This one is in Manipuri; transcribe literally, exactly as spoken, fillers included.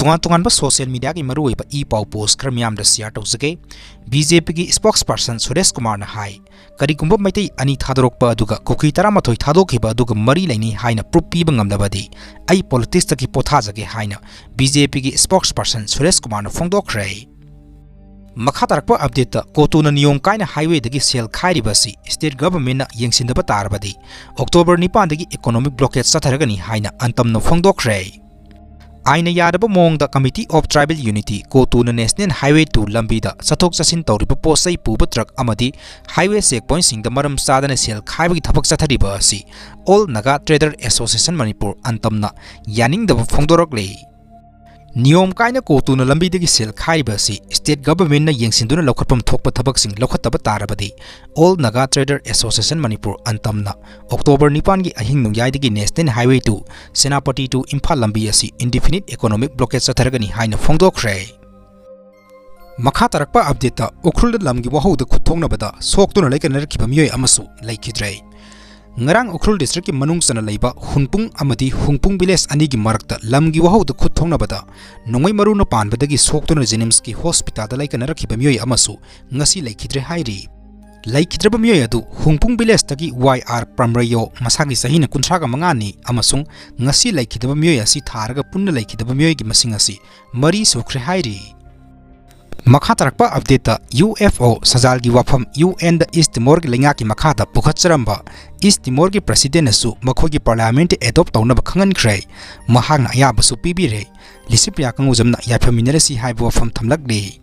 ꯇꯣꯉꯥꯟ ꯇꯣꯉꯥꯟꯕ social mediaꯒꯤ ꯃꯔꯨꯑꯣꯏꯕ ꯏ ꯄꯥꯎ post ꯈꯔ ꯃꯤꯌꯥꯝꯗ share ꯇꯧꯖꯒꯦ꯫ BJPꯒꯤ spokesperson ꯁꯨꯔꯦꯁ ꯀꯨꯃꯥꯔꯅ ꯍꯥꯏ, ꯀꯔꯤꯒꯨꯝꯕ ꯃꯩꯇꯩ ꯑꯅꯤ ꯊꯥꯗꯣꯔꯛꯄ ꯑꯗꯨꯒ ꯀꯨꯀꯤ ꯇꯔꯥꯃꯥꯊꯣꯏ ꯊꯥꯗꯣꯛꯈꯤꯕ ꯑꯗꯨꯒ ꯃꯔꯤ ꯂꯩꯅꯩ ꯍꯥꯏꯅ proof ꯄꯤꯕ ꯉꯝꯂꯕꯗꯤ ꯑꯩ politicsꯇꯒꯤ ꯄꯣꯊꯥꯖꯒꯦ ꯍꯥꯏꯅ BJPꯒꯤ spokesperson ꯁꯨꯔꯦꯁ ꯀꯨꯃꯥꯔꯅ ꯐꯣꯡꯗꯣꯛꯈ꯭ꯔꯦ꯫ ꯃꯈꯥ ꯇꯥꯔꯛꯄ updateꯇ ꯀꯣꯇꯨꯅ ꯅꯤꯌꯣꯝ ꯀꯥꯏꯅ highwayꯗꯒꯤ ꯁꯦꯜ ꯈꯥꯏꯔꯤꯕ ꯑꯁꯤ state governmentꯅ ꯌꯦꯡꯁꯤꯟꯗꯕ ꯇꯥꯔꯕꯗꯤ October ꯅꯤꯄꯥꯟꯗꯒꯤ economic blockade ꯆꯠꯊꯔꯒꯅꯤ ꯍꯥꯏꯅ ꯑꯟꯇꯝꯅ ꯐꯣꯡꯗꯣꯛꯈ꯭ꯔꯦ꯫ ꯑꯥꯏꯟꯅ ꯌꯥꯗꯕ ꯃꯑꯣꯡꯗ Committee of Tribal Unity ꯀꯣꯇꯨꯅ National Highway two ꯂꯝꯕꯤꯗ ꯆꯠꯊꯣꯛ ꯆꯠꯁꯤꯟ ꯇꯧꯔꯤꯕ ꯄꯣꯠ ꯆꯩ ꯄꯨꯕ truck ꯑꯃꯗꯤ highway checkpointꯁꯤꯡꯗ ꯃꯔꯝ ꯆꯥꯗꯅ ꯁꯦꯜ ꯈꯥꯏꯕꯒꯤ ꯊꯕꯛ ꯆꯠꯊꯔꯤꯕ ꯑꯁꯤ All Naga Trader Association Manipur ꯑꯟꯇꯝꯅ ꯌꯥꯅꯤꯡꯗꯕ ꯐꯣꯡꯗꯣꯔꯛꯂꯤ꯫ ꯅꯤꯌꯣꯝ ꯀꯥꯏꯅ ꯀꯣꯇꯨꯅ ꯂꯝꯕꯤꯗꯒꯤ ꯁꯦꯜ ꯈꯥꯏꯔꯤꯕ ꯑꯁꯤ state governmentꯅ ꯌꯦꯡꯁꯤꯟꯗꯨꯅ ꯂꯧꯈꯠꯐꯝ ꯊꯣꯛꯄ ꯊꯕꯛꯁꯤꯡ ꯂꯧꯈꯠꯇꯕ ꯇꯥꯔꯕꯗꯤ All Naga Trader Association Manipur ꯑꯟꯇꯝꯅ October ꯅꯤꯄꯥꯟꯒꯤ ꯑꯍꯤꯡ ꯅꯣꯡꯌꯥꯏꯗꯒꯤ National Highway two Senapati to Imphal ꯂꯝꯕꯤ ꯑꯁꯤ indefinite economic blockade ꯆꯠꯊꯔꯒꯅꯤ ꯍꯥꯏꯅ ꯐꯣꯡꯗꯣꯛꯈ꯭ꯔꯦ꯫ ꯃꯈꯥ ꯇꯥꯔꯛꯄ updateꯇ ꯎꯈ꯭ꯔꯨꯜꯗ ꯂꯝꯒꯤ ꯋꯥꯍꯧꯗ ꯈꯨꯠ ꯊꯣꯛꯅꯕꯗ ꯁꯣꯛꯇꯨꯅ ꯂꯩꯀꯟꯅꯔꯛꯈꯤꯕ ꯃꯤꯑꯣꯏ ꯑꯃꯁꯨ ꯂꯩꯈꯤꯗ꯭ꯔꯦ꯫ ꯉꯔꯥꯡ ꯎꯈ꯭ꯔꯨꯜ districtꯀꯤ ꯃꯅꯨꯡ ꯆꯟꯅ ꯂꯩꯕ ꯍꯨꯟꯄꯨꯡ ꯑꯃꯗꯤ ꯍꯨꯡꯄꯨꯡ village ꯑꯅꯤꯒꯤ ꯃꯔꯛꯇ ꯂꯝꯒꯤ ꯋꯥꯍꯧꯗ ꯈꯨꯠ ꯊꯣꯛꯅꯕꯗ ꯅꯣꯡꯃꯩ ꯃꯔꯨꯅ ꯄꯥꯟꯕꯗꯒꯤ ꯁꯣꯛꯇꯨꯅ JNIMSꯀꯤ hospitalꯗ ꯂꯩꯀꯟꯅꯔꯛꯈꯤꯕ ꯃꯤꯑꯣꯏ ꯑꯃꯁꯨ ꯉꯁꯤ ꯂꯩꯈꯤꯗ꯭ꯔꯦ ꯍꯥꯏꯔꯤ꯫ ꯂꯩꯈꯤꯗ꯭ꯔꯕ ꯃꯤꯑꯣꯏ ꯑꯗꯨ ꯍꯨꯡꯄꯨꯡ villageꯇꯒꯤ ꯋꯥꯏ ꯑꯥꯔ ꯄ꯭ꯔꯝꯔꯩꯌꯣ, ꯃꯁꯥꯒꯤ ꯆꯍꯤꯅ ꯀꯨꯟꯊ꯭ꯔꯥꯒ ꯃꯉꯥꯅꯤ ꯑꯃꯁꯨꯡ ꯉꯁꯤ ꯂꯩꯈꯤꯗꯕ ꯃꯤꯑꯣꯏ ꯑꯁꯤ ꯊꯥꯔꯒ ꯄꯨꯟꯅ ꯂꯩꯈꯤꯗꯕ ꯃꯤꯑꯣꯏꯒꯤ ꯃꯁꯤꯡ ꯑꯁꯤ ꯃꯔꯤ ꯁꯨꯈ꯭ꯔꯦ ꯍꯥꯏꯔꯤ꯫ ꯃꯈꯥ ꯇꯥꯔꯛꯄ updateꯇ UFO ꯁꯖꯥꯜꯒꯤ ꯋꯥꯐꯝ UNꯗ East Timorꯒꯤ ꯂꯩꯉꯥꯛꯀꯤ ꯃꯈꯥꯗ ꯄꯨꯈꯠꯆꯔꯝꯕ East Timorꯒꯤ presidentꯅꯁꯨ ꯃꯈꯣꯏꯒꯤ parliamentꯇ adopt ꯇꯧꯅꯕ ꯈꯪꯍꯟꯈ꯭ꯔꯦ꯫ ꯃꯍꯥꯛꯅ ꯑꯌꯥꯕꯁꯨ ꯄꯤꯕꯤꯔꯦ꯫ ꯂꯤꯁꯤꯄ꯭ꯔꯤꯌꯥ ꯀꯪꯒꯨꯖꯝꯅ ꯌꯥꯏꯐꯃꯤꯟꯅꯔꯁꯤ ꯍꯥꯏꯕ ꯋꯥꯐꯝ ꯊꯝꯂꯛꯂꯤ꯫